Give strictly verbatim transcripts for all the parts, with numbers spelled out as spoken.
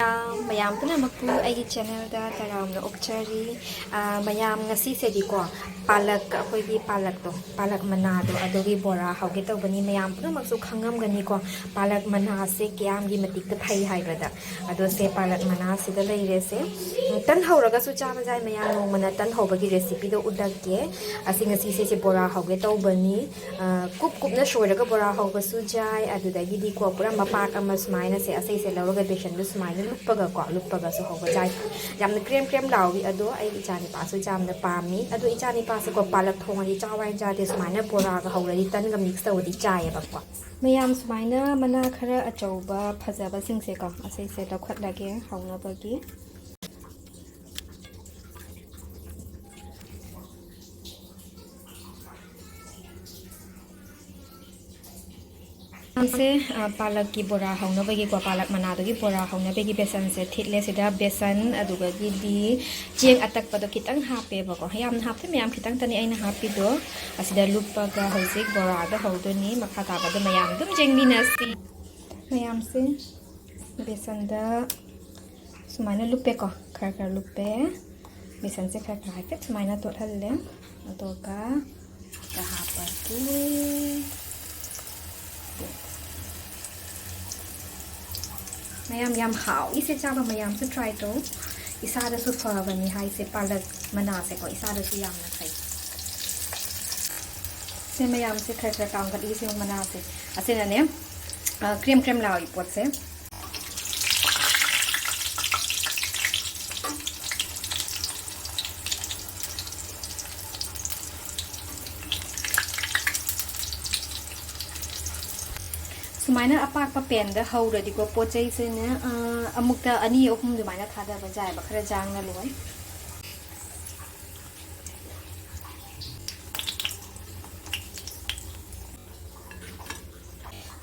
ꯃꯌꯥꯝ, ꯃꯌꯥꯝ ꯄꯨꯝꯅꯃꯛꯄꯨ ꯑꯩꯒꯤ ꯆꯦꯅꯦꯜꯗ ꯇꯔꯥꯝꯅ ꯑꯣꯛꯆꯔꯤ꯫ ꯑ, ꯃꯌꯥꯝ, ꯉꯁꯤꯁꯦꯗꯤꯀꯣ, ꯄꯥꯂꯛ, ꯑꯩꯈꯣꯏꯒꯤ ꯄꯥꯂꯛꯇꯣ, ꯄꯥꯂꯛ ꯃꯅꯥꯗꯣ, ꯑꯗꯨꯒꯤ ꯕꯣꯔꯥ ꯍꯧꯒꯦ ꯇꯧꯕꯅꯤ꯫ ꯃꯌꯥꯝ ꯄꯨꯝꯅꯃꯛꯁꯨ ꯈꯪꯉꯝꯒꯅꯤꯀꯣ, ꯄꯥꯂꯛ ꯃꯅꯥꯁꯦ ꯀꯌꯥꯝꯒꯤ ꯃꯇꯤꯛꯇ ꯐꯩ ꯍꯥꯏꯕꯗ꯫ ꯑꯗꯣ ꯁꯦ, ꯄꯥꯂꯛ ꯃꯅꯥꯁꯤꯗ ꯂꯩꯔꯦꯁꯦ꯫ ꯎꯝ, ꯇꯟ ꯍꯧꯔꯒꯁꯨ ꯆꯥꯕ ꯌꯥꯏ꯫ ꯃꯌꯥꯝ, ꯅꯣꯡꯃꯅ ꯇꯟ ꯍꯧꯕꯒꯤ ꯔꯦꯁꯤꯄꯤꯗꯣ ꯎꯠꯂꯛꯀꯦ꯫ ꯑꯁꯤ ꯉꯁꯤꯁꯦ ꯁꯦ ꯕꯣꯔꯥ ꯍꯧꯒꯦ ꯇꯧꯕꯅꯤ꯫ ꯑ, ꯀꯨꯞ ꯀꯨꯞꯅ ꯁꯣꯏꯔꯒ ꯕꯣꯔꯥ ꯍꯧꯕꯁꯨ ꯌꯥꯏ꯫ ꯑꯗꯨꯗꯒꯤꯗꯤꯀꯣ, ꯄꯨꯔꯥ ꯃꯄꯥꯛ ꯑꯃ ꯁꯨꯃꯥꯏꯅ ꯁꯦ, ꯑꯁꯤꯁꯦ ꯂꯧꯔꯒ ꯕꯦꯁꯟꯗꯣ ꯁꯨꯃꯥꯏꯅ ꯂꯨꯞꯄꯒꯀꯣ, ꯂꯨꯞꯄꯒꯁꯨ ꯍꯧꯕ ꯌꯥꯏ꯫ ꯌꯥꯝꯅ ꯀ꯭ꯔꯦꯝ ꯀ꯭ꯔꯦꯝ ꯂꯥꯎꯏ꯫ ꯑꯗꯣ ꯑꯩ ꯏꯆꯥ ꯅꯤꯄꯥꯁꯨ ꯌꯥꯝꯅ ꯄꯥꯝꯃꯤ꯫ ꯑꯗꯣ ꯏꯆꯥ ꯅꯤꯄꯥꯁꯦꯀꯣ, ꯄꯥꯂꯛ ꯊꯣꯡꯉꯗꯤ ꯆꯥꯎ ꯍꯥꯏꯅ ꯆꯥꯗꯦ, ꯁꯨꯃꯥꯏꯅ ꯕꯣꯔꯥꯒ ꯍꯧꯔꯗꯤ ꯇꯟꯒ ꯃꯤꯛꯁ ꯇꯧꯔꯗꯤ ꯆꯥꯏꯌꯦꯕꯀꯣ꯫ ꯃꯌꯥꯝ, ꯁꯨꯃꯥꯏꯅ ꯃꯅꯥ ꯈꯔ ꯑꯆꯧꯕ ꯐꯖꯕꯁꯤꯡꯁꯦꯀꯣ, ꯑꯁꯤꯁꯦ ꯂꯧꯈꯠꯂꯒꯦ ꯍꯧꯅꯕꯒꯤ꯫ ꯁꯦ, ꯑ, ꯄꯥꯂꯛꯀꯤ ꯕꯣꯔꯥ ꯍꯧꯅꯕꯒꯤꯀꯣ, ꯄꯥꯂꯛ ꯃꯅꯥꯗꯨꯒꯤ ꯕꯣꯔꯥ ꯍꯧꯅꯕꯒꯤ ꯕꯦꯁꯟꯁꯦ ꯊꯤꯠꯂꯦ꯫ ꯁꯤꯗ ꯕꯦꯁꯟ, ꯑꯗꯨꯗꯒꯤꯗꯤ ꯆꯦꯡ ꯑꯇꯛꯄꯗꯣ ꯈꯤꯇꯪ ꯍꯥꯞꯄꯦꯕꯀꯣ, ꯌꯥꯝꯅ ꯍꯥꯞꯇꯦ, ꯃꯌꯥꯝ ꯈꯤꯇꯪꯇꯅꯤ ꯑꯩꯅ ꯍꯥꯞꯄꯤꯗꯣ꯫ ꯑꯁꯤꯗ ꯂꯨꯞꯄꯒ ꯍꯧꯖꯤꯛ ꯕꯣꯔꯥꯗꯣ ꯍꯧꯗꯣꯏꯅꯤ꯫ ꯃꯈꯥ ꯇꯥꯕꯗꯣ ꯃꯌꯥꯝ ꯑꯗꯨꯝ ꯌꯦꯡꯃꯤꯟꯅꯁꯤ꯫ ꯃꯌꯥꯝꯁꯦ ꯕꯦꯁꯟꯗ ꯁꯨꯃꯥꯏꯅ ꯂꯨꯞꯄꯦꯀꯣ, ꯈꯔ ꯈꯔ ꯂꯨꯞꯄꯦ꯫ ꯕꯦꯁꯟꯁꯦ ꯈꯔ ꯈꯔ ꯍꯥꯏꯐꯦꯠ ꯁꯨꯃꯥꯏꯅ ꯇꯣꯠꯍꯜꯂꯦ꯫ ꯑꯗꯨꯒ ꯍꯥꯞꯄꯒꯦ꯫ ꯃꯌꯥꯝ, ꯌꯥꯝ ꯍꯥꯎꯏꯁꯦ ꯆꯥꯕ, ꯃꯌꯥꯝꯁꯨ ꯇ꯭ꯔꯥꯏ ꯇꯧ꯫ ꯏꯁꯥꯗꯁꯨ ꯐꯕꯅꯤ ꯍꯥꯏꯁꯦ, ꯄꯥꯂꯛ ꯃꯅꯥꯁꯦꯀꯣ, ꯏꯁꯥꯗꯁꯨ ꯌꯥꯝꯅ ꯐꯩ꯫ ꯁꯦ, ꯃꯌꯥꯝꯁꯦ ꯈꯔ ꯈꯔ ꯀꯥꯝꯒꯠꯂꯤꯁꯦ ꯃꯅꯥꯁꯦ꯫ ꯑꯁꯤꯅꯅꯦ, ꯑ, ꯀ꯭ꯔꯦꯝ ꯀ꯭ꯔꯦꯝ ꯂꯥꯎꯏ ꯄꯣꯠꯁꯦ꯫ ꯁꯨꯃꯥꯏꯅ ꯑꯄꯥꯛꯄ ꯄꯦꯟꯗ ꯍꯧꯔꯗꯤꯀꯣ, ꯄꯣꯠ ꯆꯩꯁꯦꯅꯦ, ꯑ, ꯑꯃꯨꯛꯇ ꯑꯅꯤ ꯑꯍꯨꯝ ꯑꯗꯨꯃꯥꯏꯅ ꯊꯥꯗꯕ ꯌꯥꯏꯑꯕ, ꯈꯔ ꯌꯥꯡꯅ ꯂꯣꯏ꯫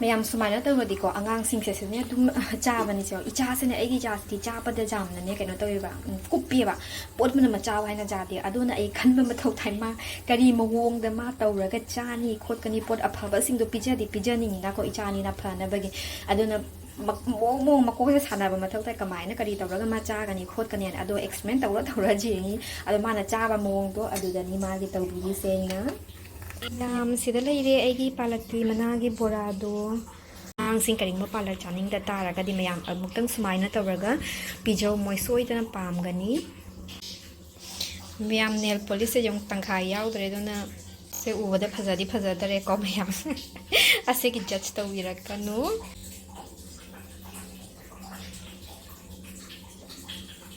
ꯃꯌꯥꯝ, ꯁꯨꯃꯥꯏꯅ ꯇꯧꯔꯗꯤꯀꯣ, ꯑꯉꯥꯡꯁꯤꯡꯁꯦ ꯁꯤꯅꯦ ꯑꯗꯨꯝ ꯆꯥꯕꯅꯤꯁꯦ꯫ ꯏꯆꯥꯁꯤꯅ, ꯑꯩꯒꯤ ꯏꯆꯥꯁꯤꯗꯤ ꯆꯥꯕꯗ ꯌꯥꯝꯅꯅꯦ ꯀꯩꯅꯣ ꯇꯧꯋꯦꯕ, ꯎꯝ, ꯀꯨꯞꯄꯦꯕ꯫ ꯄꯣꯠ ꯄꯨꯝꯅꯃꯛ ꯆꯥꯎ ꯍꯥꯏꯅ ꯆꯥꯗꯦ꯫ ꯑꯗꯨꯅ ꯑꯩ ꯈꯟꯕ ꯃꯊꯧ ꯇꯥꯏ, ꯃꯥ ꯀꯔꯤ ꯃꯑꯣꯡꯗ ꯃꯥ ꯇꯧꯔꯒ ꯆꯥꯅꯤ ꯈꯣꯠꯀꯅꯤ, ꯄꯣꯠ ꯑꯐꯕꯁꯤꯡꯗꯣ ꯄꯤꯖꯗꯤ ꯄꯤꯖꯅꯤꯡꯉꯤꯅꯀꯣ, ꯏꯆꯥꯅꯤꯅ ꯐꯅꯕꯒꯤ꯫ ꯑꯗꯨꯅ ꯃꯑꯣꯡ ꯃꯑꯣꯡ ꯃꯀꯣꯛꯁꯦ ꯁꯥꯟꯅꯕ ꯃꯊꯧ ꯇꯥꯏ꯫ ꯀꯃꯥꯏꯅ ꯀꯔꯤ ꯇꯧꯔꯒ ꯃꯥ ꯆꯥꯒꯅꯤ ꯈꯣꯠꯀꯅꯤ ꯍꯥꯏꯅ꯫ ꯑꯗꯣ experiment ꯇꯧꯔ ꯇꯧꯔ ꯌꯦꯡꯉꯤ꯫ ꯑꯗꯣ ꯃꯥꯅ ꯆꯥꯕ ꯃꯑꯣꯡꯗꯣ ꯑꯗꯨꯗꯅꯤ ꯃꯥꯒꯤ ꯇꯧꯕꯤꯔꯤꯁꯦ ꯑꯩꯅ꯫ ꯃꯌꯥꯝ, ꯁꯤꯗ ꯂꯩꯔꯦ ꯑꯩꯒꯤ ꯄꯥꯂꯛꯀꯤ ꯃꯅꯥꯒꯤ ꯕꯣꯔꯥꯗꯣ꯫ ꯑꯉꯥꯡꯁꯤꯡ ꯀꯔꯤꯒꯨꯝꯕ ꯄꯥꯂꯛ ꯆꯥꯅꯤꯡꯗ ꯇꯥꯔꯒꯗꯤ ꯃꯌꯥꯝ ꯑꯃꯨꯛꯇꯪ ꯁꯨꯃꯥꯏꯅ ꯇꯧꯔꯒ ꯄꯤꯖꯧ, ꯃꯣꯏ ꯁꯣꯏꯗꯅ ꯄꯥꯝꯒꯅꯤ꯫ ꯃꯌꯥꯝ, nail polish ꯁꯦ ꯌꯦꯡꯉꯨ, ꯇꯪꯈꯥꯏ ꯌꯥꯎꯗ꯭ꯔꯦ꯫ ꯑꯗꯨꯅ ꯁꯦ ꯎꯕꯗ ꯐꯖꯗꯤ ꯐꯖꯗꯔꯦꯀꯣ ꯃꯌꯥꯝ꯫ ꯑꯁꯤꯒꯤ judge ꯇꯧꯕꯤꯔꯛꯀꯅꯨ꯫